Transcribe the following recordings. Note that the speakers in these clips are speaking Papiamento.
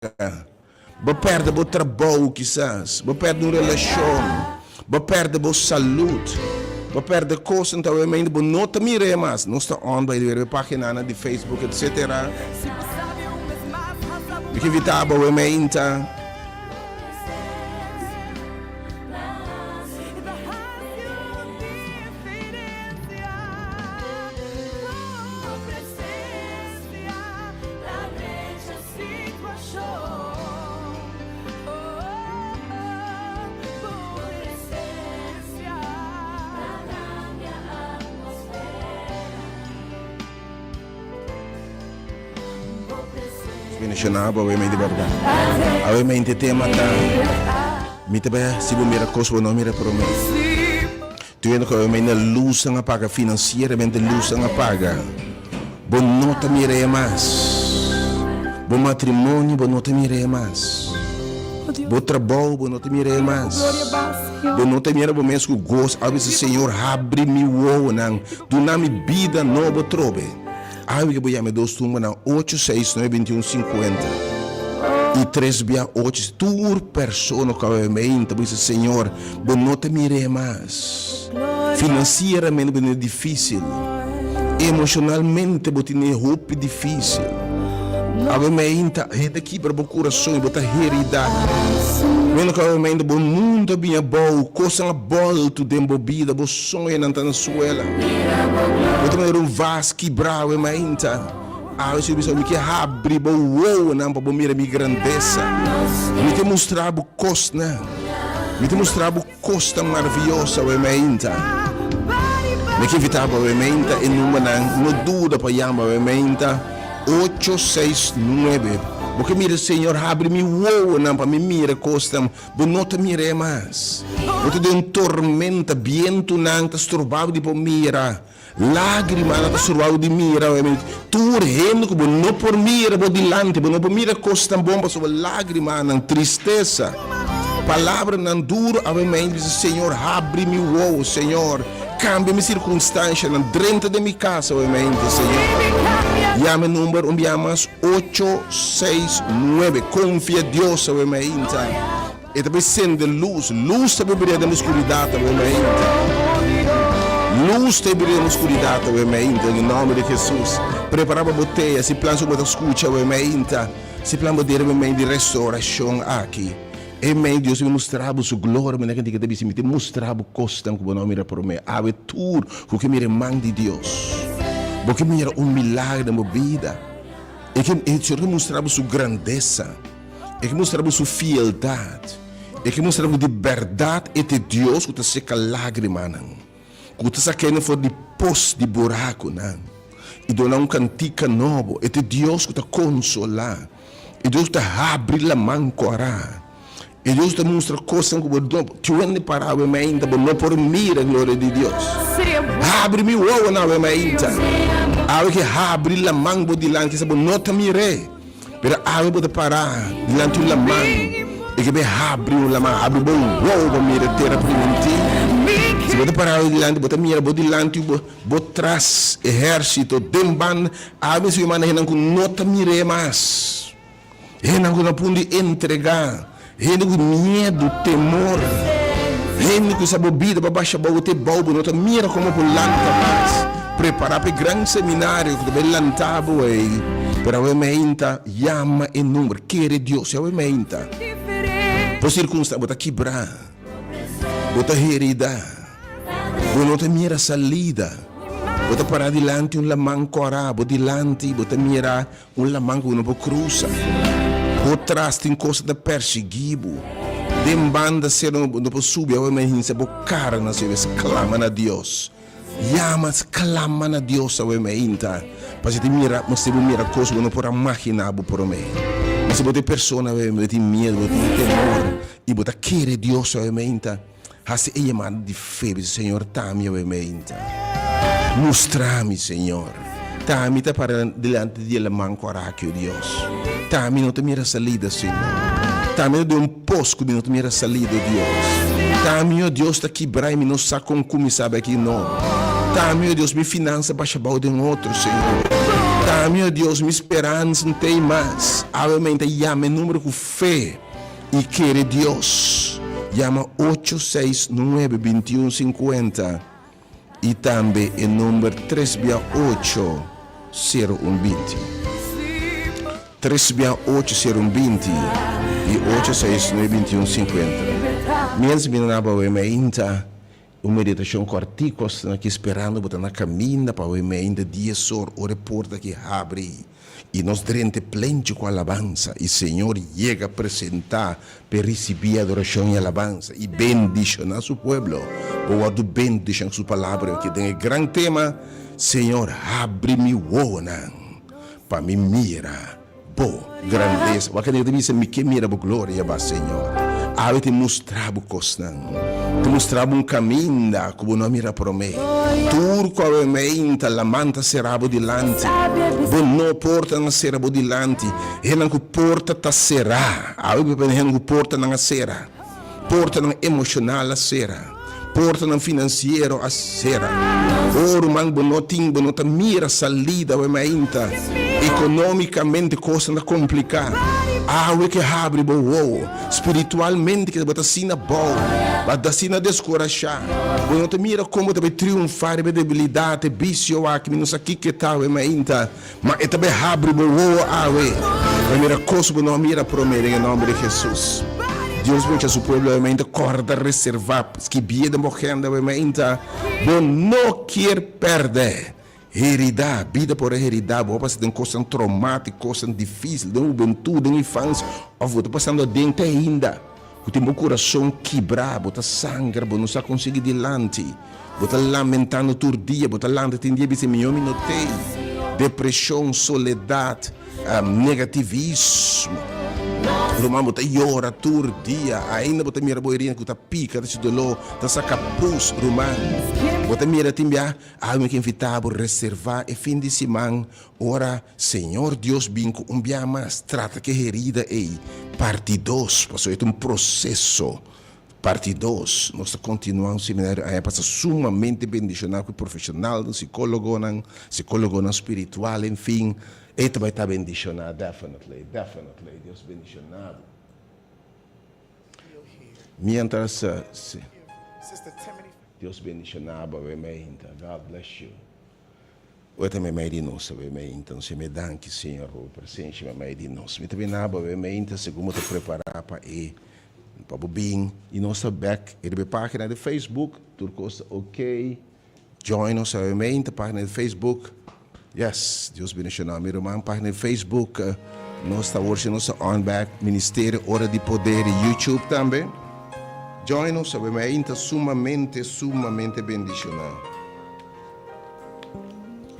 Bo perde bo trabou kisas, bo perde un relashon, bo perde bo salud, bo perde kosnan ta obviamente bo no ta mir'é mas. Nos ta on by the way riba e paginanan di Facebook etcetera. Mi ke invitá bo awe meinta. Bendiciona bo awe di berdad. Awe mente tema ta mi ta bay si bo mira cos bo no mira prome. Tuendo cu awe mente luznan a paga financieramente luznan a paga. Bo no ta mira e mas. Bo matrimonio bo no ta mira e mas. Bo trabou bo no ta mira e mas. Bo no ta mira bo mes ku gos. Awe bisa Señor habri mi wowonan, duna mi bida nobo atrobe. Awe ke bo yama e dos tumbanan ocho seis nuebe bintiun sinkuenta i tres bia ocho. Tur persona ku awe meinta bo bisa Señor bo no ta mira e mas. Financieramente bo tene dificil, emocionalmente bo tene hopi dificil. Awe meinta hende a kibra bo curason y bo ta herida. Meno cu awe meinta bo mundo a bini abou, cosnan a bolto den bo bida, bo soñonan ta na suela. Bo ta manera un vas kibra awe meinta. Awe Señor bisa, mi ke habri bo wowonan pa bo mira mi grandesa. Mi ke mustra bo cosnan. Mi ta mustra bo. Kos tan maravioso awe meinta. Mi ke invitá bo awe meinta e numbernan, no duda pa yama awe meinta, ocho seis nuebe. Bo ke mira Señor habri mi wowonan pa mi mira kosnan bo no ta mira e mas. Bo ta den un tormenta, bientunan ta stroba bo di por mira. Lágrimanan ta surba bo di mira, obviamente. Tur hende ku bo no por mira bo dilanti, bo no por mira kosnan bon pasobra lágrimanan, tristesa, palabranan duru obviamente bisa, Señor, habri mi wowo, Señor, kambia mi sirkunstanshanan, drenta den mi kas, obviamente, Señor. Yama e number un bia mas, ocho, seis, nuebe. Konfia Dios, obviamente. E ta bay sende lus. Lus ta bay bria den oscuridad awe mainta. Lus ta bria den oscuridad awe mainta den e nomber di Jesus. Prepara bo boteya si plan su bo ta scucha awe mainta. Si plan bo dera mei di restauracion aki. E mei Dios ta bay mustra bo su gloria. Mira kende ta bisa mi ta mustra bo cosnan cu bo no a mira prome. Awe tur cu ke mira e man di Dios. Bo ke mira un milagro den bo bida. E ke e Señor ta mustra bo su grandesa. E ke mustra bo su fieldat. E ke mustra bo di bèrdat e ta e Dios ku ta seka lágrimanan, ku ta saka hende for di pos di burakunan i duna un kantika nobo. E ta e Dios ku ta konsolá, e Dios ku ta habri laman kòrá, e Dios ku ta mustra kosnan ku bo no tin wende pará awe mainta, bo no por mira gloria di Dios. Habri mi wowonan awe mainta. Awe ke habri laman bo dilanti, kisa bo no ta mir'é. Pero awe bo ta pará dilanti un laman i ke bai habri un laman, habri bo wowo pa mira e tera primintí. Si bo ta pará awe dilanti, bo ta mira bo dilanti i bo tras ehérsito den banda. Awe mester manda hendenan ku no ta mir'é mas, hendenan ku na punto di entregá. Hende ku miedu, temor, hende ku sa bo bida pa basha bou te bou, bo no ta mira komo por lanta mas. Prepará pa e gran seminario ku ta bai lanta bo ei. Pero awe meinta yama e nomber, kere Dios. Awe meinta bo sirkunstansia, bo ta kibrá, bo ta heridá, bo no ta mira salida, bo ta pará dilanti un laman kòrá, bo dilanti bo ta mira Un laman ku bo no por krusa. Bo tras tin kos ta persiguí bo. Den banda sero bo no por subi awe ma hinsa bo kara na sebe sklama na Dios. Yama sklama na Dios awe mainta pasobra e ta mira mester bo mira kos ku bo no por a maginá bo promé. Ma si bo ta e persona awe bo tin miedu bo tin temor i bo ta kere Dios awe mainta. Hasi e yamada di fe, bisa, Señor, ta mi awe meinta. Mustra mi, Señor. Ta mi ta para dilanti di e laman ku araki, o Dios. Ta mi no ta mira salida, Señor. Ta mi ta den un pos ku mi no ta mira salida, o Dios. Ta mi, o Dios, ta kibra i mi no sa kon kuminsá bek di nobo. Ta mi, o Dios, mi finansa basha bou den otro, Señor. T'ami, o Dios, mi speransa no t'ei mas. Awe mei ta yama e numero ku fe i kere Dios. Yama ocho seis nuebe bintiun sinkuenta i tambe e number tres bia ocho sero un binti. Tres bia ocho sero un binti i ocho seis nuebe bintiun sinkuenta. Mientras mi na awe meinta. Un meditashon kòrtiku asina ki sperando bo ta na kaminda pa awe meinta dies or ora e porta ki habri i nos drenta e plenchi ku alabansa i Señor yega presentá p'e risibí adorashon i alabansa i bendishoná su pueblo. Bo wòrdu bendishoná ku su palabra aki den e gran tema, Señor habri mi wowonan pa mi mira Bo grandesa. Wak e ta bisa, Mi ke mira bo gloria, ba Señor. Awe ta mustra bo kosnan. Ta mustra bo un kaminda ku bo no a mira promé. Tur ku awe meinta, laman ta sera bo dilanti. Bo no portanan a sera bo dilanti. Hennan ku porta ta será. Awe bo pende hennan ku portanan a sera. Portanan emoshonal a sera. Portanan finansiero a sera. Oh ruman bo no tin, bo no ta mira salida awe mainta. Economicamente cosnan ta complica. Awe ke habri bo wowo. Spiritualmente ke bo ta asina bou. Bo ta asina descorasha. Bo no ta mira con bo ta bay triunfa riba e debilidad, e bicio aki. Mi no sa kiko e ta awe mainta. Ma e ta bay habri bo wowo awe pa mira cos bo no a mira prome den e nomber di Jesus. Dios mucha su pueblo awe mainta corda reserva skibie den bo agenda awe mainta bo no kier perde herida bida por herida bo a pasa den cosnan traumatico cosnan dificil den hubentud den infancia of bo ta pasando aden te ainda. Ku tin bo kurason kibrá, bo ta sangra, bo no sa kon sigui dilanti, bo ta lamentando tur dia, bo ta lanta tin dia bisa mihó mi no t'ei. Depreshon, soledat, negativismo. Ruman bo ta yora tur dia, ainda bo ta mira bo herida ku ta pika, ta hasi doló, ta saka pus, ruman. Bo ta mira tin bia, awe mi ke invitá bo reservá e fin di siman Ora Señor Dios bin ku un bia mas trata ku e herida ei, parti dos, pasobra e ta un proseso. Parti dos, nos ta kontinuá un seminario aña pasa sumamente bendishoná ku e profeshonalnan, sikólogonan, sikólogonan spiritual, en fin, e ta bai ta bendishoná, definitely, definitely. Dios bendishoná bo. Mientras, si. Dios bendishoná bo, awe meinta. God bless you. Bo ta meimei di nos awe meinta. Nos yam'é danki, Señor, pa bo presencia meimei di nos. Mi ta bina bo awe meinta segun bo ta prepara pa e, pa bo bin. I nos ta bek riba e pagina di Facebook. Tur kos ta ok. Join nos awe meinta, pagina di Facebook. Yes, Dios bendiciona mi ruman. Pagina di Facebook, nos ta awor si nos ta on bek. Ministerio Ora di Poder di YouTube tambe. Join nos awe meinta, sumamente, sumamente bendiciona.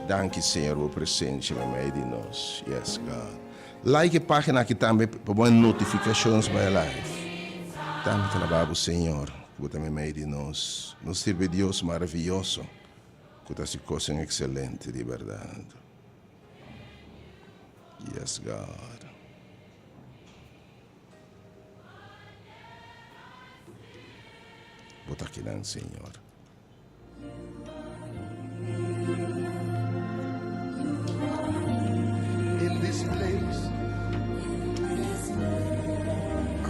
Danki Señor bo presencia meimei di nos. Yes God. Like e pagina aki tambe pa bo notifications bai live. Danki ta alaba bo Señor cu bo ta meimei di nos. Nos sirbi Dios maraviyoso cu ta haci cosnan excelente di berdad. Yes God. Bo ta akinan Señor.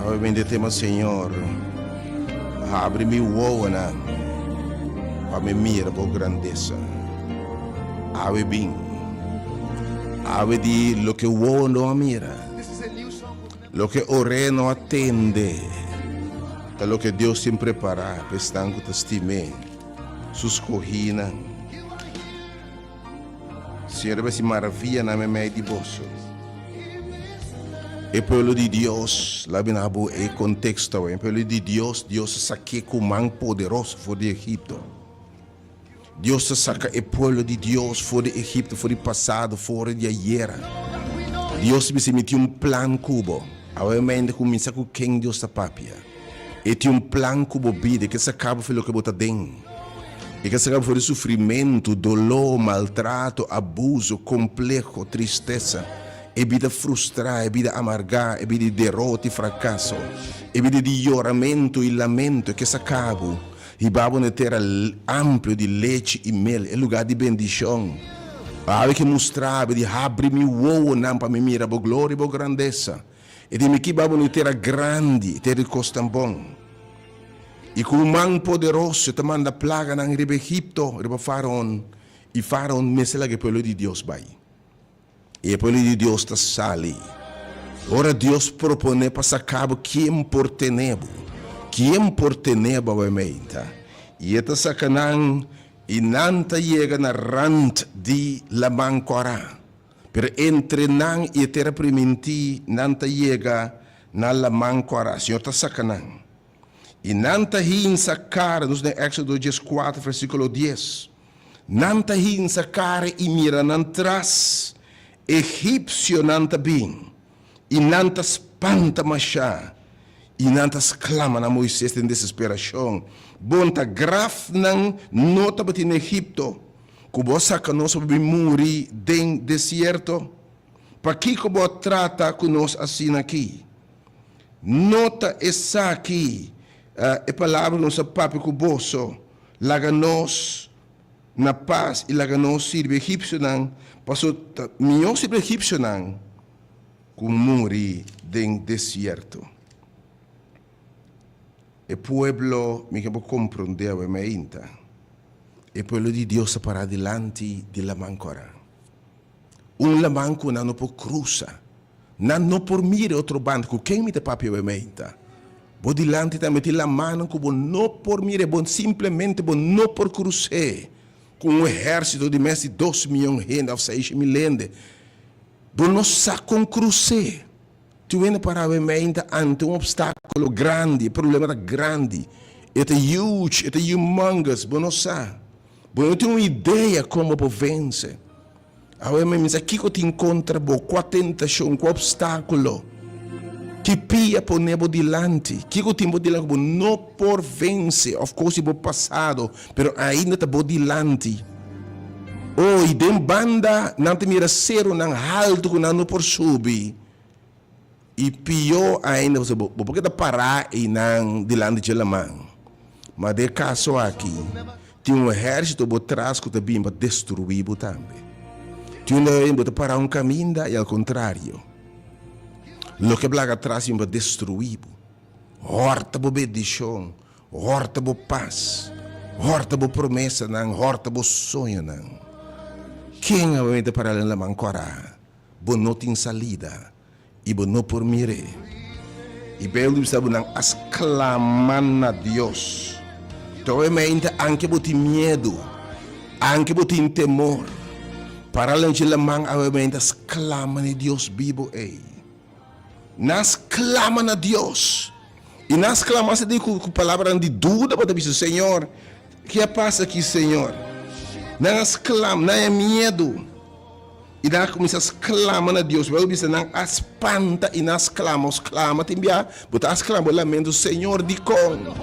Awe bende tema Señor, habri mi wowonan pa mi mira bo grandesa. Awe bin, awe di loke wowo no a mira, loke ore no a tende. Ta loke Dios tin prepará pa esnan ku ta stim'é, su skohínan. Señor a basi maravianan meimei di boso. E pueblo di Dios, laat mi na bo e konteksto awe, e pueblo di Dios, Dios a sak'é ku man poderoso for di Egipto. Dios ta saka e pueblo di Dios for di Egipto, for di pasado, for di ayera. Dios ta bisa, Mi tin un plan ku bo. Awe mente kuminsá ku ken Dios ta papia. E tin un plan ku bo bida, e ke saka bo for di loke bo ta den. E ke saka bo for di sufrimentu, doló, maltrato, abuso, kompleho, tristesa, e bida frustrá, e bida amargá, e bida di derota i frakaso, e bida di yoramentu i lamento. E ke saka bo. Hiba bo na e tera amplio di lechi i mel, e lugá di bendishon. Awe ke mustra bo di habri mi wowonan pa mi mira bo gloria i bo grandesa. E di mi kiba bo na e tera grandi, e tera di kosnan bon. I ku un man poderoso e ta manda plaganan riba Egipto, riba Faraon, i Faraon mester laga e pueblo di Dios bai. I e pueblo di Dios ta sali. Ora Dios proponé pa saká bo, ken por tene bo? Ken por tene bo awe meinta? I e ta saka nan, i nan ta yega na rant di Laman Kòrá. Pero entre nan i e tera primintí, nan ta yega na Laman Kòrá. Señor ta saka nan. I nan ta hinsa kara, nos den Éksodo dieskuater, versíkulo dies. Nan ta hinsa kara i mira nan tras, egipsionan ta bin, i nan ta spanta mashá, i nan ta sklama na Moises den desesperashon, Bon ta grafnan no tabatin na Egipto, ku bo a saka nos pa bin muri den desierto? Pakiko bo a trata ku nos asina aki? No ta esaki e palabra ku nos a papia ku boso, Laga nos na pas i laga nos sirbi egipsionan, paso ta mihó sirbi egipsionan ku muri den desierto. E pueblo, mi ke bo komprondé awe mainta, e pueblo di Dios ta pará dilanti di Laman Kòrá. Un laman ku nan no por krusa. Nan no por mira e otro banda. Ku ken mi ta papia awe meinta? Bo dilanti tambe tin lamannan ku bo no por mira, bo simplemente bo no por krus'é ku un ehérsito di mes di dos mion hende òf seisha mil hende. Bo no sa kon krus'é. Tin hende para awe meinta ante un opstákulo grandi, e problema ta grandi, e ta huge, e ta humongous, bo no sa. Bo no tin un idea kon bo por vense. Awe mi misa kiko tin kontra bo, kua tentashon, kua opstákulo, ki pia pone bo dilanti, kiko tin bo dilanti ku bo no por vense òf kos di bo pasado pero ainda ta bo dilanti. Oh, i den banda nan ta mira serunan haltu ku nan no por subi. I pió ainda, pasobra bo por keda pará einan dilanti dje laman. Ma den e kaso aki, tin un ehèrsito bo tras ku ta bin pa destruí bo tambe. Tin un dei bo ta pará un kaminda i al kontrario, loke a laga atras bin pa destruí bo. Hòrta bo bendishon, hòrta bo pas, hòrta bo promesanan, hòrta bo soñonan. Ken awe ta pará den laman kòrá? Bo no tin salida i bo no por mir'é. I Beibel bisa bo nan a sklama na Dios. Toemente anke bo tin miedu, anke bo tin temor, para lanchi laman awemente a sklama na e Dios bibu ei. Nan a sklama na Dios. I nan a sklama asina ku palabranan di duda bo ta bisa, Señor, ke a pasa aki, Señor? Nan a sklama, nan a miedu. I nan a kuminsá sklama na Dios. Beibel bisa nan a spanta i nan a sklama. O sklama tin bia, bo ta sklama bo lamento, Señor, dikon?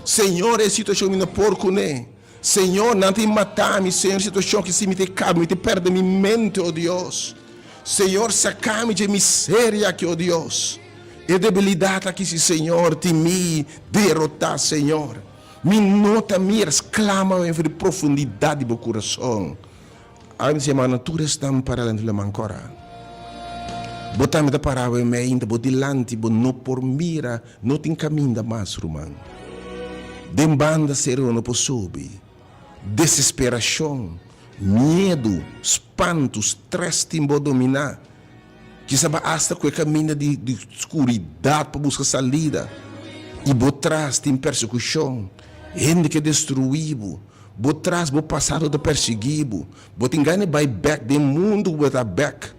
Señor, e situashon mi no por kuné. Señor, nan tin mata mi. Señor, e situashon aki si mi ta kaba, mi ta pèrdè mi mente, o Dios. Señor, saka mi dje miseria aki, o Dios. E debilidat aki si, Señor, tin mi derotá, Señor. Mi no ta mira. Sklama for di profundidat di bo kurason. Ami si hermano tur esnan para dilanti laman kora. Bo tambe ta para awe mei ainda bo dilanti bo no por mira no tin kaminda mas ruman. Den banda seru bo no por subi. Desesperashon, miedu, spantu, stress tin bo domina. Kisa bo asta ku e kaminda di di skuridat pa buska salida i bo tras tin persekushon, hende ke destruí bo. Bo tras bo pasado ta persiguí bo. Bo tin gana di bai bèk den mundu ku bo ta bèk.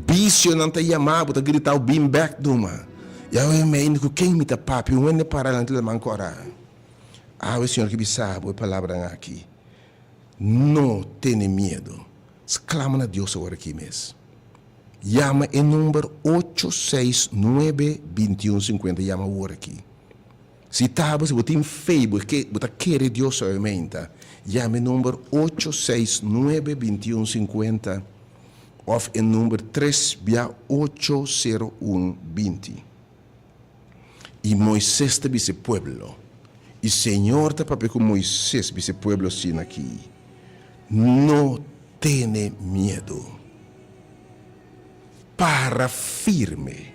Bisionan ta yama bo, ta grita bo bin bèk duma. I awe mi ainda ku ken mi ta papia? Un hende para dilanti laman kòrá. Awe Señor ke bisa bo e palabranan aki, No tene miedu. Sklama na Dios awor aki mes. Yama e number ocho seis nuebe bintiun sinkuenta yama awor aki. Si ta bo, si bo tin fe, bo ke, bo ta kere Dios solamente, yama e number ocho seis nuebe bintiun sinkuenta òf e number tres bia ocho sero un binti. I Moises ta bisa e pueblo, i Señor ta papia ku Moises bisa e pueblo asina aki, No. tene miedu. Para firme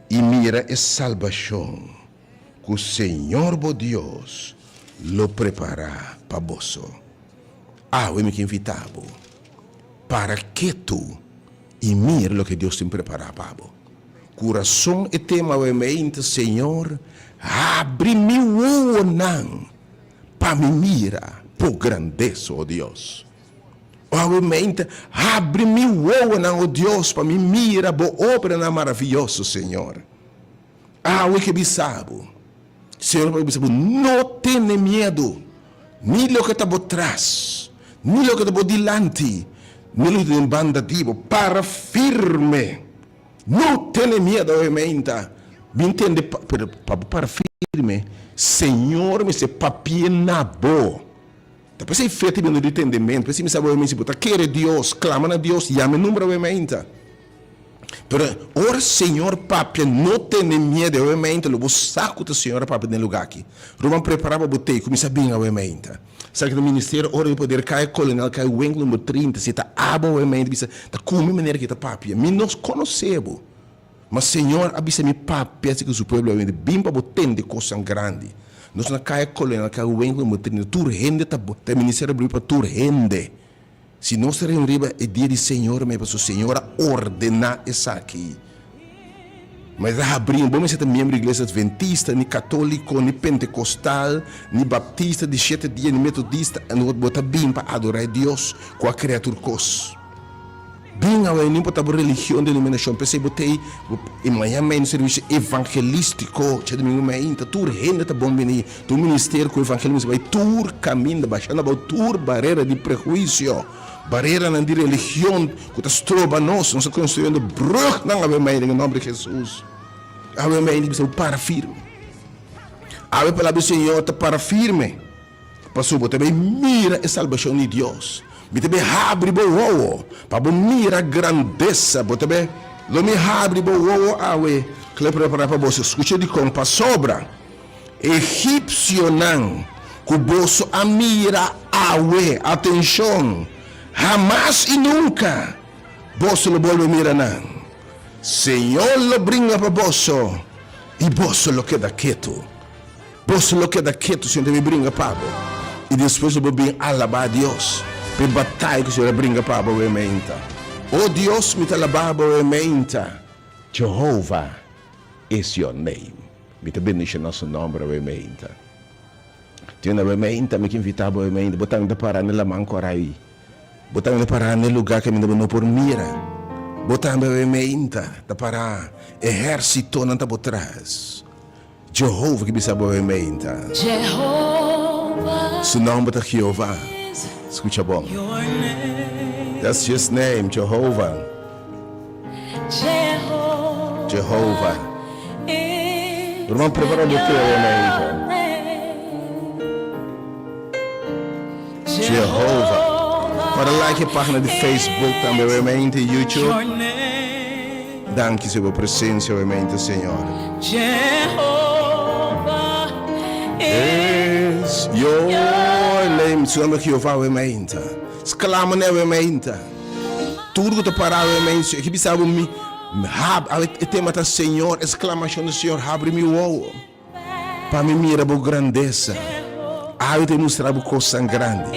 i mira e salbashon ku Señor bo Dios lo prepará pa boso. Awe mi ke invitá bo, para ketu i mira loke Dios tin prepará pa bo. Ku rason e tema awe meinta, Señor, habri mi wowonan pa mi mira bo grandesa, o Dios. Awe meinta, habri mi wowonan, o Dios, pa mi mira bo obranan maravioso, Señor. Awe ke bisa bo, Señor por bisa bo, no tene miedu, ni loke ta bo tras, ni loke ta bo dilanti, ni loke ta den banda di bo. Para firme, no tene miedu. Awe meinta, bin tende, pero pa bo para firme, Señor mester papia na bo. Ta p'esei fe ta bini di tendemento. P'esei mi sa awe meinta, si bo ta kere Dios, klama na Dios, yama e nomber awe meinta. Pero ora Señor papia, no tene miedu, awe mainta lo bo sa ku ta Señor a papia den e lugá aki. Ruman, prepará pa bo tei, kuminsá bin awe mainta. Sa ki ta ministerio Ora di Poder Kaya Kolonel Kaya Winkel number 30, si ta abo awe mainta bisa, ta ku mi manera ki ta papia. Mi no konosé bo, ma Señor a bisa mi papia si ku su pueblo awe mainta, bin pa bo tende kosnan grandi. Nos na Kaya Kolonel Kaya Winkel number 30, tur hende ta ta e ministerio a bini pa tur hende. Si nos ta reuni riba e dia di Señor mei pasobra Señor a ordená esaki. Ma e ta habrí, bo mester ta miembro di iglesia adventista, ni katóliko, ni pentekostal, ni baptista di shete dia, ni metodista, bo ta bin pa adorá e Dios ku a krea tur kos. Bin awe, no importá bo religion, denominashon, p'esei bo ta ei, i maña mei nos servisio evangelístiko, djadumingu mei, ta tur hende ta bon bini. Tur ministerio ku evangelio mester bai tur kaminda, bashando abou tur barera di prehuisio, bareranan di religion ku ta stroba nos. Nos ta konstruyendo brugnan awe mei den e nomber di Hesus. Awe mei di bisa bo para firme. Awe palabra di Señor ta para firme, pasobra bo ta bai mira e salbashon di Dios. Mi ta bai habri bo wowo pa bo mira grandesa. Bo ta bai, lo mi habri bo wowo awe, kla prepara pa boso. Skucha dikon, pasobra. Egipsionan ku boso a mira awe, atenshon, hamas i nunka boso lo bolbe mira nan. Señor lo bringa pa boso i boso lo keda ketu. Boso lo keda ketu, Señor ta bin bringa pa bo, i despues lo bo bin alabá Dios pa e bataya ku Señor a bringa pa bo awe meinta. O Dios, mi ta alabá bo awe meinta. Jehovah is your name. Mi ta bendiciona su nomber awe meinta. Tin awe meinta mi ke invita bo awe meinta, bo tambe ta para na laman korai. Bo tambe ta para na e lugar kaminda bo no por mira. Bo tambe awe meinta ta para, ehercitonan ta bo tras. Jehovah ke bisa bo awe meinta. Su nomber ta Jehovah. Scucha bon. That's his name, Jehovah. Jehovah. Ruman prepara bo te awe mainta. Jehovah. Para like e pagina di Facebook tambe awe mainta y YouTube. Danki si bo presencia awe mainta Señor. Is your name. Su nomber Jehovah awe mainta. Sclama na awe mainta. Tur ku ta pará awe mensio, e ke bisa bo mi hab, awe e tema ta Señor, esklamashon di Señor, habri mi wowo pa mi mira bo grandesa. Awe ta mustra bo kosnan grandi.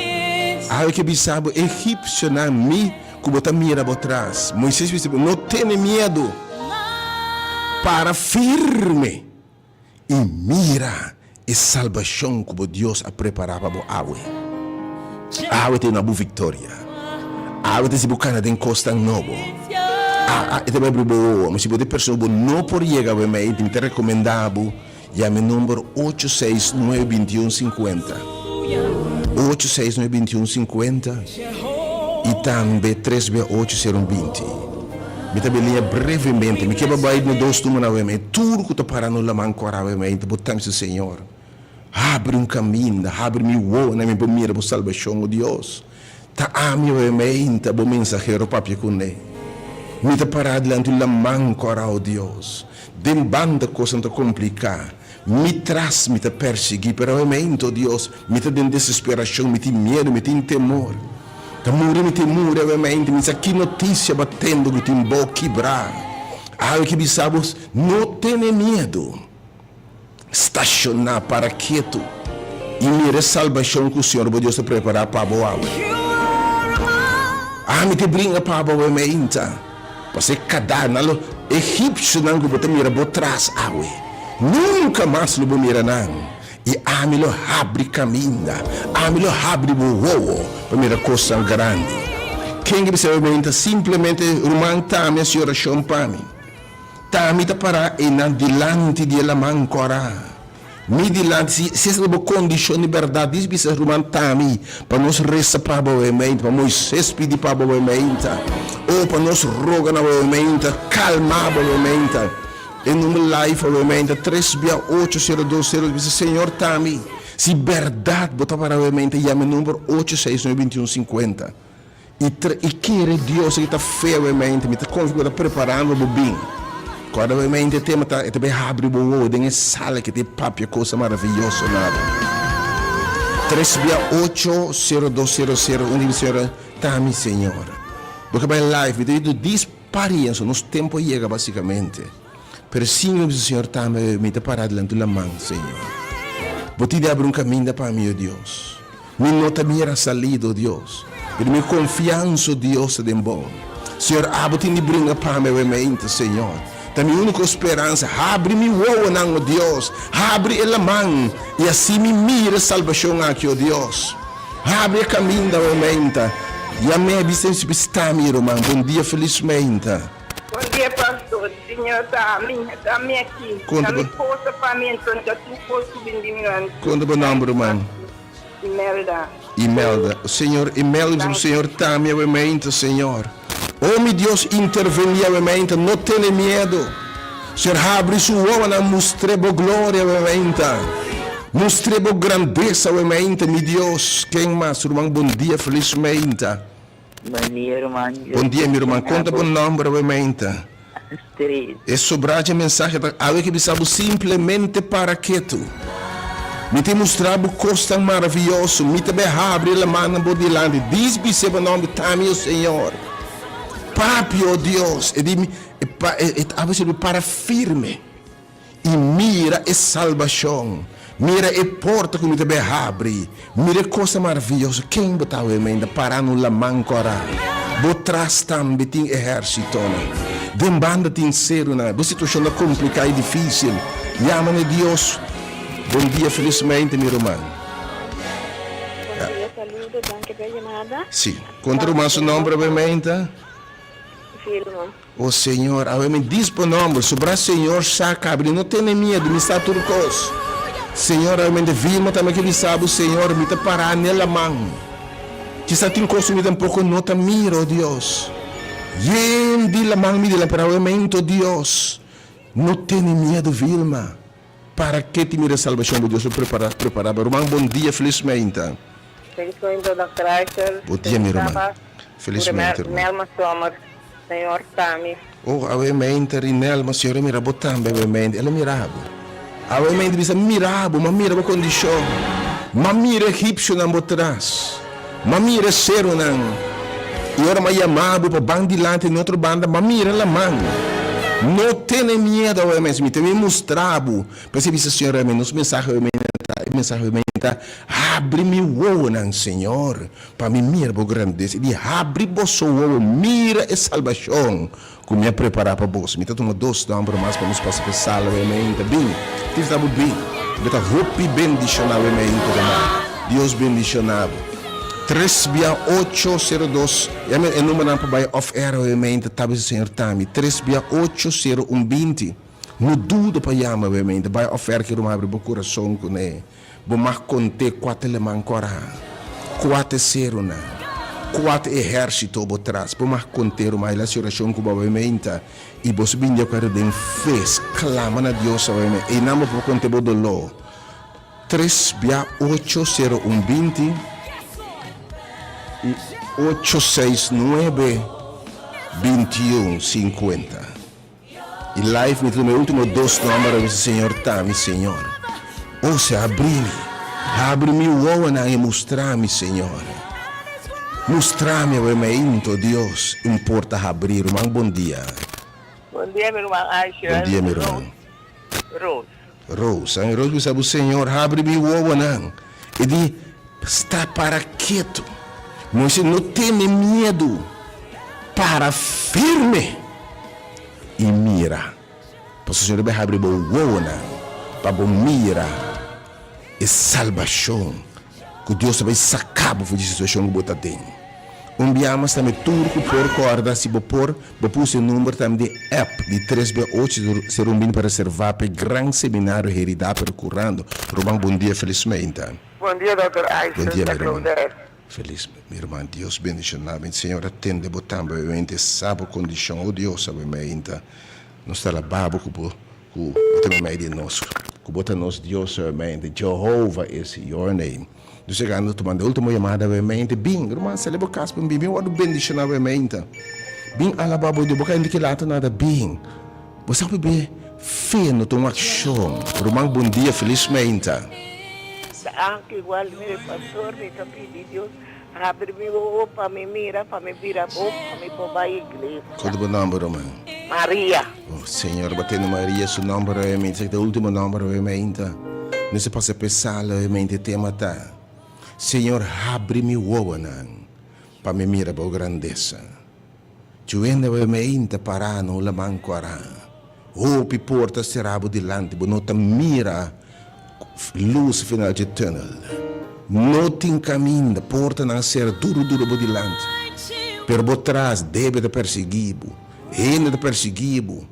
Awe ke bisa bo egipsionan, mi ku bo ta mira bo tras. Moises bisa bo, no tene miedu, para firme. I mira e salbashon ku bo Dios a prepará pa bo awe. Awe ta duna bo viktoria. Awe ta hasi bo kana den kosnan nobo. A, e ta bai abri bo wowo. Mi si bo ta e persona ku bo no por yega awe mei, mi ta rekomendá bo yama e number ocho seis nuebe bintiun sinkuenta. Ocho seis nuebe bintiun sinkuenta. I tambe tres bia ocho ser un 20. Mi ta beliña brevemente. Mi ke pa bai na dos tumba na wemey. Tur ku ta para no laman kora wemey ta bo ta mester Señor, habri un kaminda, habri mi wowonan mi por mira bo salbashon, o Dios. Ta ami wemey ta bo mensahero papia kuné. Mi ta para dilanti un laman kora, o Dios. Den banda kosnan ta kompliká. Mi tras mi ta persiguí, pero awemento, o Dios, mi ta den desesperashon, mi tin miedu, mi tin temor. Ta muri mi tin muri awe mente mi sa ki notisia bo a tende ku tin bo kibrá. Awe ki bisa bo no tene miedu. Stashoná, para ketu i mira e salbashon ku Señor bo Dios ta prepará pa bo awe. Ami ta bringa pa bo awe meinta, pasobra e kadanan lo egipsionan ku bo ta mira bo tras awe, nunka mas lo bo mira nan, i ami lo habri kaminda, ami lo habri bo wowo pa mira kosnan grandi. Ken ke bisa awe meinta? Simplemente ruman Tami hasi orashon pa mi. Ta mi ta pará einan dilanti di e laman kòrá. Mi dilanti, si, si esaki ta bo kondishon di bèrdat, dis bisa ruman Tami pa nos resa pa bo awe meinta, pa Moises pidi pa bo awe meinta, o pa nos roga na bo awe meinta, kalma bo awe meinta. E number live awe meinta, tres bia ocho sero dos sero, bisa Señor Tami, si bèrdat bo ta pará awe meinta, yama e number ocho seis nuebe bintiun sinkuenta. I tra i kere Dios aki ta fe wemente mi ta konfia ku bo ta preparando bo bin kòrda wemente e tema ta e ta bai habri bo wowo den e sala ke ta e papia kosa maravioso na bo tres bia ocho sero dos sero sero un di mi señora ta mi señor bo ke bai live mi ta di dis parienso nos tempo a yega basikamente pero sin mi bisa señor tambe mi ta para dilanti laman señor bo tin di abri un kaminda pa mi o Dios. Mi no ta mira salida, o Dios, pero mi konfiansa, o Dios, ta den Bo. Señor, abo tin di bringa pa mi awemente, Señor. Ta mi úniko speransa. Habri mi wowonan, o Dios, habri e laman, i asi mi mira e salbashon aki, o Dios. Habri e kaminda awemente. Yam'é, bisa sta mi, ruman. Bon dia, felismente. Bon dia, pastor. Señor ta ami, ta ami aki. Ta mi forsa pa mi, enton ta tur kos ku bin di mi lanti. Konta bo nòmber, ruman. Imelda. Imelda. Señor, Imelda, bisa Señor ta mi awe meinta, Señor. O mi Dios, intervení awe meinta, no tene miedo. Señor, habri su wowonan, mustr'é bo gloria awe meinta. Mustr'é bo grandesa awe meinta, mi Dios. Ken mas, ruman? Bon dia, felis meinta. Bon dia, ruman. Bon dia, mi ruman. Konta bo nòmber awe meinta. Astrid. E sobrá dje mensahe ta awe ke bisa bo simplemente para ketu. Mi ta mustra bo kosnan maravioso, mi ta bai habri e lamannan bo dilanti. Dis bis'é bo nòmber, Ta mi, o Señor. Papia, o Dios. E di mi, e pa, e ta abo sirbi para firme. I mira e salbashon, mira e porta ku mi ta bai habri, mira e kosnan maravioso. Ken bo ta awe menda pará na un laman kòrá? Bo tras tambe tin ehérsitonan. Den banda tin serunan. Bo situashon ta kompliká i difísil. Yama na Dios. Bon dia, felismente, mi ruman. Bon dia, saludo, danki pa e yamada. Sí. Konta ruman su nòmber awe meinta? Vilma. O Señor, awe mi dis bo nomber, sobra Señor sa cabri, no tene miedo, mi sa tur cos. Señor, awe mi ta firma tambe ke bisa bo, Señor, mi ta para ne laman. Kisa tin cos ku mi tampoco no ta mira, o Dios. Yen di laman mi dilanti, pero awe mento, Dios, no tene miedo, Vilma. Para ke ti mira salbacion bo Dios lo prepara, prepara bo. Ruman, bon dia, felis meinta. Felis meinta, Dòkter Eichel. Bon dia, mi ruman. Felis meinta, ruman. Nelma Sommer, Señor ta mi. Oh, awe meinta ri Nelma, Señor a mira bo tambe awe meinta. El a mira bo. Awe meinta bisa mira bo, m'a mira bo kondishon. M'a mira egipsionan bo tras. M'a mira e serunan. I ora m'a yama bo pa ban dilanti den otro banda, m'a mira laman. No tene miedu awe meinta, mi ta bin mustra bo. P'esei bisa Señor awe meinta, nos mensahe awe meinta ta, e mensahe awe meinta ta, Habri mi wowonan, Señor, pa mi mira bo grandesa. I di, Habri boso wowo, mira e salbashon ku mi a prepará pa boso. Mi ta tuma dos nòmber mas pa nos pasa pa e sala awe meinta. Bin, tin ta bo bin. Bo ta hopi bendishoná awe meinta, ruman. Dios bendishoná bo. Tres bia ocho sero dos, ya mi e numbernan pa bai off air awe meinta, ta bisa Señor Tami. Tres bia ocho sero un binti. No duda pa yama awe meinta. Bai off air ki ruman habri bo kurason kuné. Bo mag kont'é kuater leman kòrá, kuater serunan, kuater ehérsito bo tras. Bo mag kont'é, ruman, el hasi orashon ku bo awe meinta, i boso bin di akuerdo den fe, sklama na Dios awe meinta. Einan bo por kont'é bo doló. Tres bia ocho sero un binti i ocho seis nuebe bintiun sinkuenta. I live mi ta tuma e ultimo dos nomber a bisa Señor ta mi Señor. O sea habri mi, habri mi wowonan i mustra mi Señor. Mustra mi awe meinto, Dios, un porta habrí. Ruman, bon dia. Bon dia, mi ruman Aisha. Bon dia, mi ruman. Rose. Rose. An Rose bisa bo, Señor, habri mi wowonan. E di, Sta para ketu. Moisés, no tene miedu. Para firme i mira. Pasobra Señor ta bai habri bo wowonan pa bo mira e salbashon ku Dios ta bai saka bo for di situashon ku bo ta den. Un bia mas tambe tur ku por kòrda si bo por bo pusi e number tambe di app di tres be ocho sero un bini pa reservá pa e gran seminario Heridá pero Curando. Ruman bon dia felis meinta. Bon dia Dòkter Bon Aisha dia ta mi ruman. Claudette. Felis mi ruman Dios bendishoná mi Señor a tende bo tambe obviamente sa bo kondishon oh Dios awe meinta nos ta alabá bo ku bo ku bo ta meimei di nos ku bo ta nos Dios awe meinta Jehovah is your name. Nos yegando tumando e ultimo yamada awemente, Bin, ruman, sali bo kas pa mi bin. Bin wòrdu bendishoná awemente. Bin alabá bo Dios. Bo ka hende ki lata nada. Bin. Bo sa bibé fe no ta un akshon. Ruman, bon dia. Felis meinta. Danki igual mi pastor mi ta pidi Dios habri mi wowo pa mi mira pa mi bira bon pa mi por bai iglesia. Kon ta bo nomber ruman? Maria. Oh Señor bo tene Maria su nomber awemente esaki ta e ultimo nomber awemente nos a pasa p'e sala awemente e tema ta Señor habri mi wowonan pa mi mira bo grandesa Djuende awemente para na un laman kora hopi porta sera bo dilanti bo no ta mira lus final dje tunnel no tin kaminda portanan a sera duru duru bo dilanti pero bo tras debe ta persigi bo. Hende ta persiguí bo,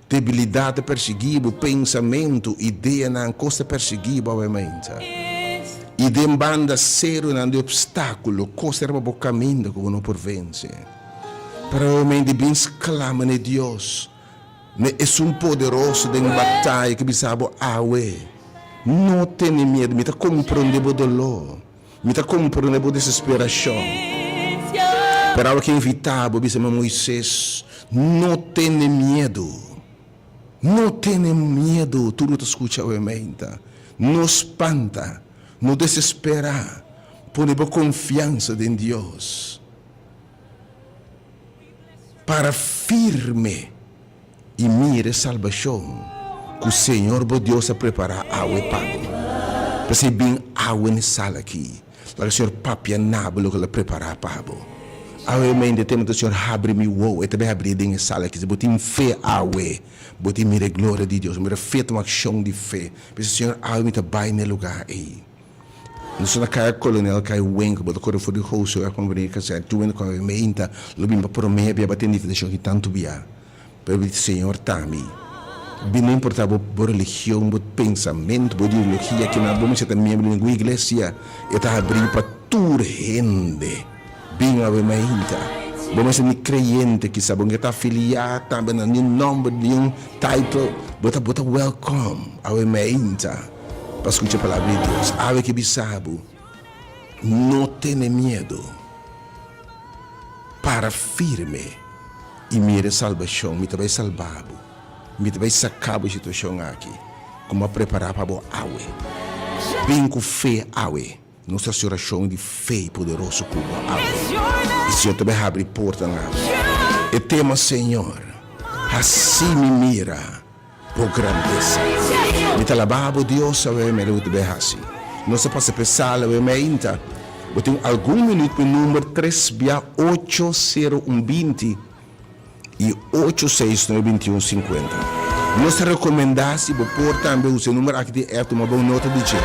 debilidat ta persiguí bo, pensamentu, ideanan, kos ta persiguí bo awemente. I den banda serunan di opstákulo, kos ta riba bo kaminda ku bo no por vense. Pero awemente bin sklama na e Dios, na Esun poderoso den bataya ku bisa bo awe, No tene miedu, mi ta komprondé bo doló. Mi ta komprende bo desesperashon. Pero awe ke invitá bo bisa mi, Moises, no tene miedu. No tene miedu, tur bo ta skucha awe meinta. No spanta, no desesperá. Pone bo konfiansa den Dios. Para firme i mira e salbashon ku Señor bo Dios a prepará awe pa bo. P'esei bin awe n'e sala akí, laga Señor papia na bo loke el a prepará pa bo. Awe mente tema ta Señor habri mi wowo, e ta bai habri den e sala akí. Si bo tin fe awe, bo tin mira e gloria di Dios. Mira fe ta un akshon di fe. P'esei Señor awe mi ta bai n'e lugá ei. Nos ta na kaya Kolonel Kai Wenk, bo ta kore for di Goso wèg pa Meneer Kazet, tu wende ku awe meinta lo bin pa promé bia ba tende invitashon ki tantu bia. Pero bo di Señor ta mi. Bin no importa bo bo religion, bo pensamentu, bo ideologia, kinan bo mester ta miembro di ningun iglesia, e ta habrí pa tur hende. Bin awe meinta. Bo mester ni kreyente kisa, bo no ke ta afiliá tambe na niun nòmber, niun title, bo ta bo ta wèlkòm awe meinta. Pa skucha palabra di Dios. Awe ke bisa bo, no tene miedu. Para firme i mira e salbashon. Mi ta bai salba bo. Mi ta bai saka bo e situashon aki ku mi a prepará pa bo awe. Bin ku fe awe. Nos ta hasi orashon di fe poderoso ku bo awe. I Señor ta bai habri portanan awe. E tema, Señor, hasi mi mira. Bo grandesa. Mi ta laba bo Dios awe mere bo ta bay haci. Nos a pasa p'e sala awe meinta. Bo tin algun minuut p'e number tres bia ocho sero un binti y ocho seis nuebe binti un sinkuenta. Nos ta recomenda si bo por tambe usa e number aki di app tuma bon nota di dje.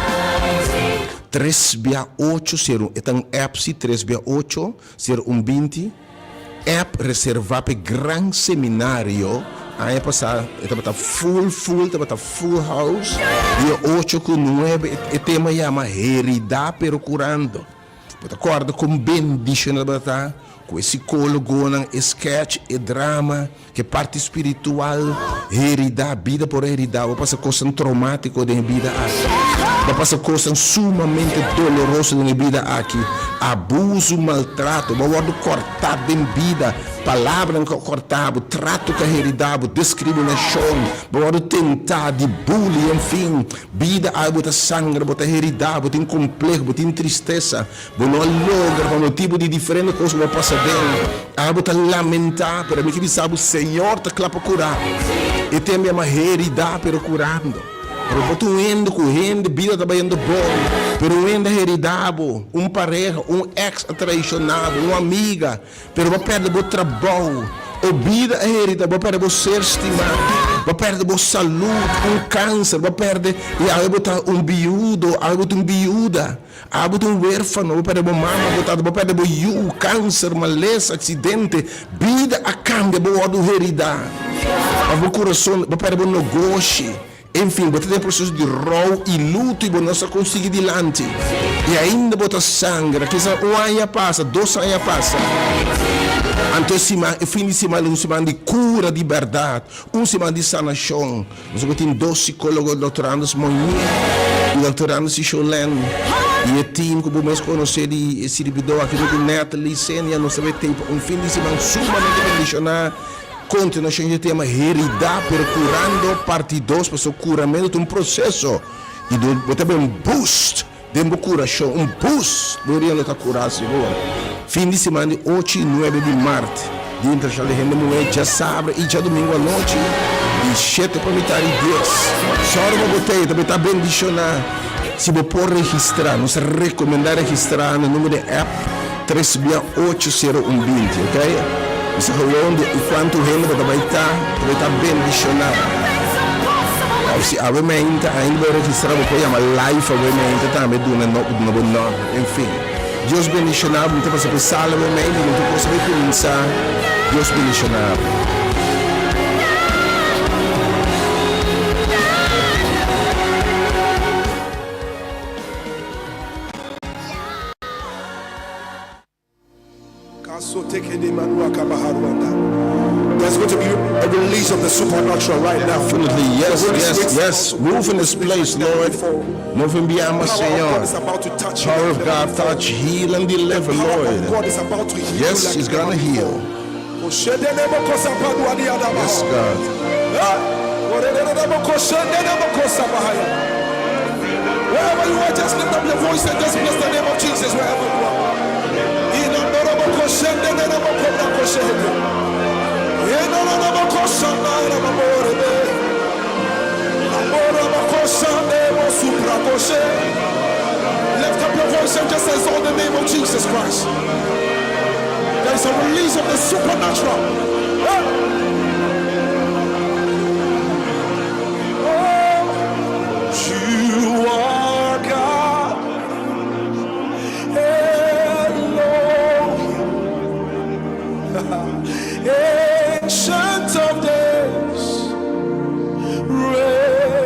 Tres bia ocho sero un e ta un app si tres bia ocho sero un binti. App reserva p'e gran seminario aña pasá e tabata full full tabata full house dia ocho ku nuebe e tema yama heridá pero curando bo ta kòrda kon bendishona tabata ku e sikólogonan e sketch e drama ke parti spiritual heridá bida por heridá bo pasa kosnan tromátiko den e bida aki. Bo a pasa kosnan sumamente doloroso den e bida aki, abuso, maltrato, bo a wòrdu kòrtá den bida, palabranan ku a kòrtá bo, trato ku a heridá bo, diskriminashon, bo a wòrdu tentá di bully, enfin, bida ai bo ta sangra, bo ta heridá, bo tin kompleho, bo tin tristesa, bo no a logra pa motibu di diferente kos ku bo a pasa den, ai bo ta lamentá, pero mi ke bisa bo, Señor ta kla pa kurá. E tempu yama heridá pero kurando. Pero bo ta un hende ku hende bida ta bayendo bon, pero un hende a heridá bo, un pareha, un ex a traishoná bo, un amiga, pero bo a pèrdè bo trabou, o bida a heridá bo, bo a pèrdè bo ser stimá, bo a pèrdè bo salud, un kanser, bo a pèrdè i awe bo ta un biudo, awe bo ta un biuda, awe bo ta un wérfano, bo a pèrdè bo mama, bo tata, bo a pèrdè bo yu, kanser, malesa, aksidente, bida a kambia, bo wòrdu heridá, òf bo kurason, bo a pèrdè bo nogoshi. Enfin, bo ta den proseso di rou i luto i bo no sa kon sigui dilanti. I ainda bo ta sangra. Kisa un aña a pasa, dos aña a pasa. Anto e siman, e fin di siman lo un siman di kura di bèrdat, un siman di sanashon. Nos bo tin dos sikólogo, Dòkter Anders Monnier i Dòkter Anders Isholen. I e team ku bo mes konosé di e sirbidó aki ku Natalie, Senia, nos ta bai tei pa un fin di siman sumamente bendishoná. Kontinuashon dje tema Heridá pero Curando parti dos pasobra kuramentu ta un proseso i bo ta ben boost den bo kurashon un boost bo herido ta kurá sigur. Fin di siman di ocho i nuebe di mart Dia Internashonal di Hende Muhé djasabra i djadumingu anochi di shete pa mitar di dies. Sòru pa bo tei ta ta bendishoná si bo por registrá nos ta rekomendá registrá na numero di app. Tres bia ocho sero un 20, ok? Bisa gewoon di cuanto hende bo ta bay ta, ta bay ta bendiciona. Of si awe meinta ainda bo registra bo por yama live awe meinta tambe duna no duna bo nomber. En fin. Dios bendiciona bo. Mi ta pasa pa e sala awe meinta mi tur cos a bay cuminsa. Dios bendiciona bo. There's going to be a release of the supernatural right now. Definitely, yes, yes, yes. Move in this place, Lord. Move in Biama, Señor. Power of God touch, heal and deliver, Lord. Yes, He's gonna heal. Yes, God. Wherever you are, just lift up your voice and just bless the name of Jesus wherever you are. Lift up your voice and just exalt the name of Jesus Christ. There is a release of the supernatural. Oh, you are God. Elohim. Ancient of days. Reign,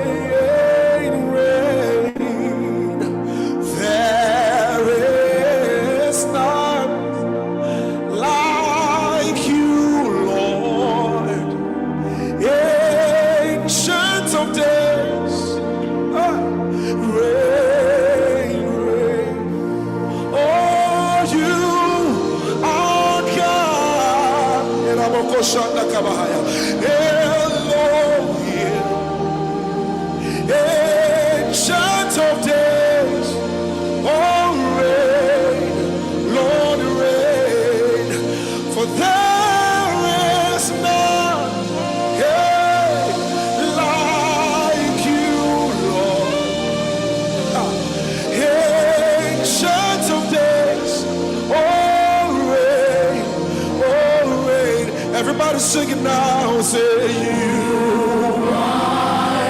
reign. There is none like you, Lord. Ancient of days. Ah, reign, reign. Oh, you are God. Elohim. Ancient of days. Oh, reign, Lord, reign. For there is none hey, like you, Lord. Ancient of days, oh reign, oh reign. Everybody sing it now, say you are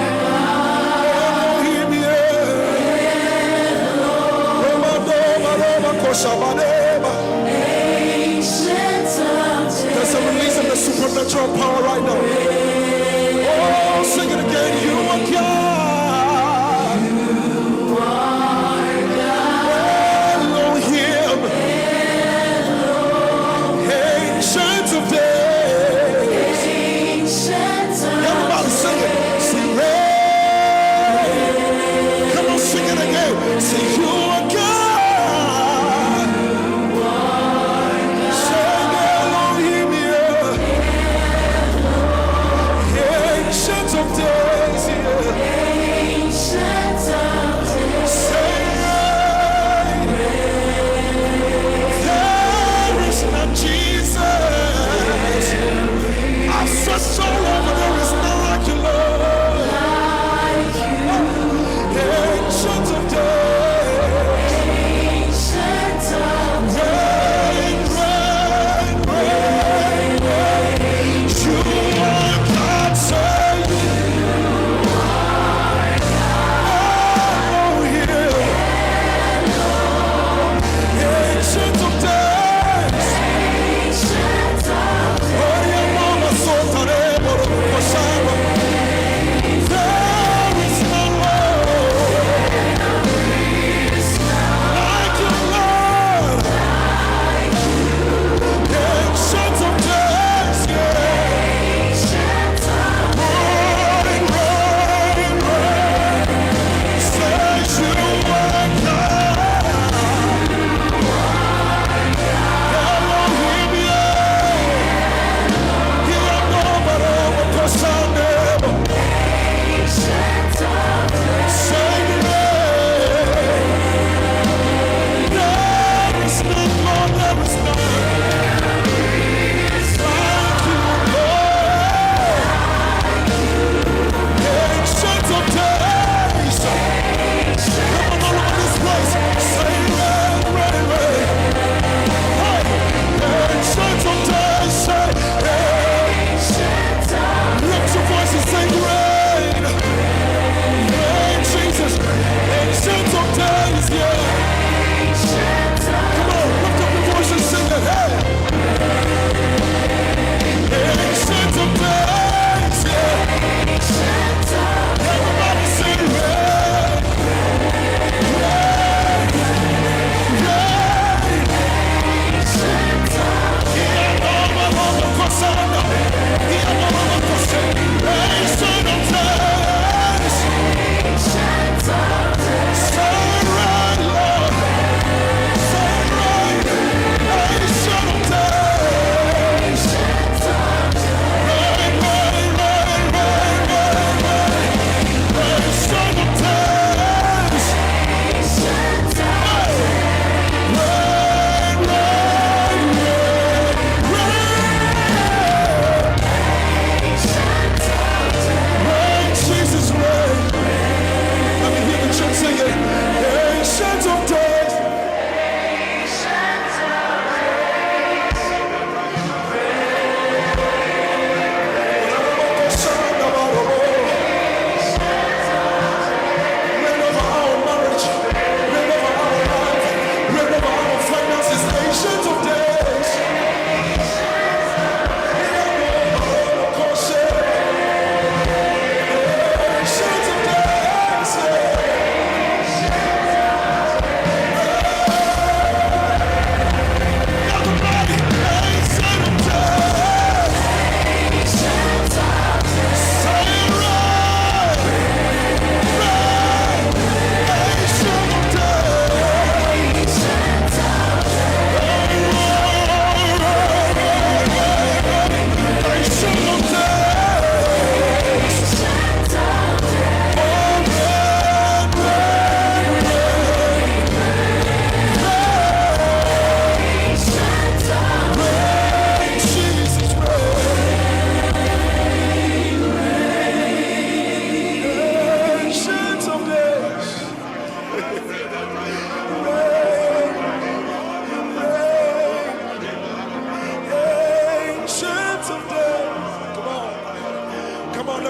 Elohim, yeah. Roma, Roma, Roma, Koshabadeba. There's a release of the supernatural power right now. Oh, sing it again. You are God. Elohim. Ancient of days. Everybody sing it. Sing reign. Come on, sing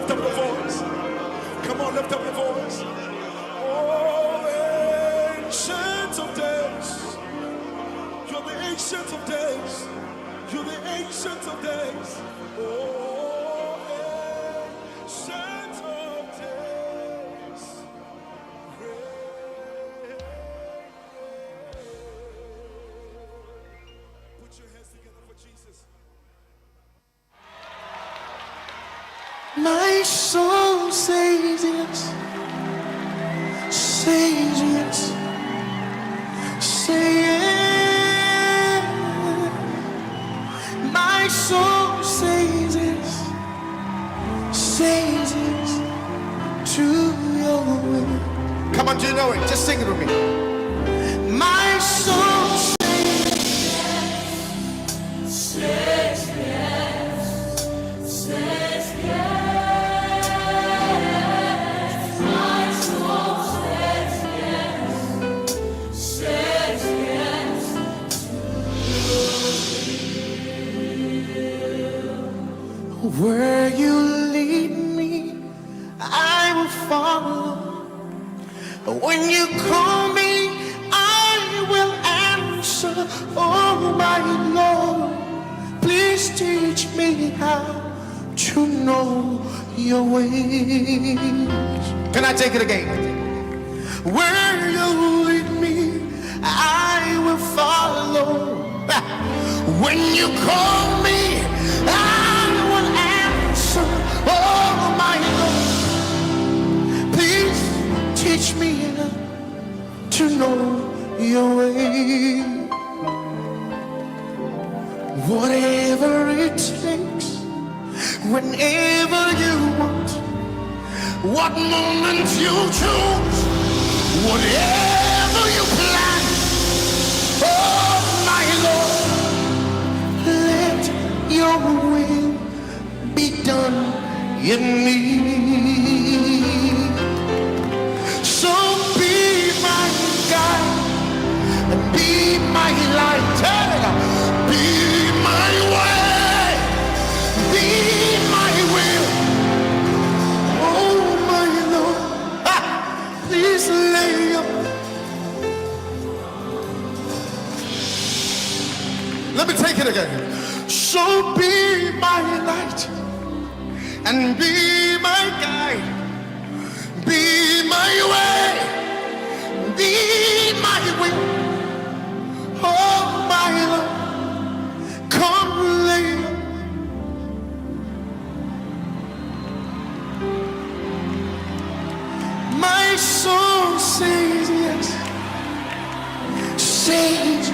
lift up your voice. Come on, lift up your voice. Oh, ancient of days. You're the ancient of days. You're the ancient of days. Oh, ancient of days. Put your hands together for Jesus. My soul says yes, says yes, say yes. My soul says yes, says yes to your will. Come on, do you know it? Just sing it with me. My soul says Says yes, says yes. My soul says yes, says yes Where you lead me, I will follow. When you call me, I will answer. Oh, my Lord, please teach me how to know your ways. Can I take it again? Where you lead me, I will follow. When you call me, I will answer. Oh, my Lord, please teach me to know your way. Whatever it takes, whenever you want, what moment you choose, whatever you plan, oh my Lord, let your will be done in me. So be my guide and be my light, hey, be my way, be my will. Oh my Lord, ah, please lay your Let me take it again. So be my light and be my guide, be my way, be my will. Oh my Lord, come lay. My soul says yes, says,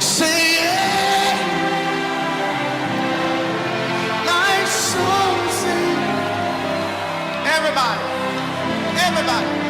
say yes. My soul says, Everybody, everybody.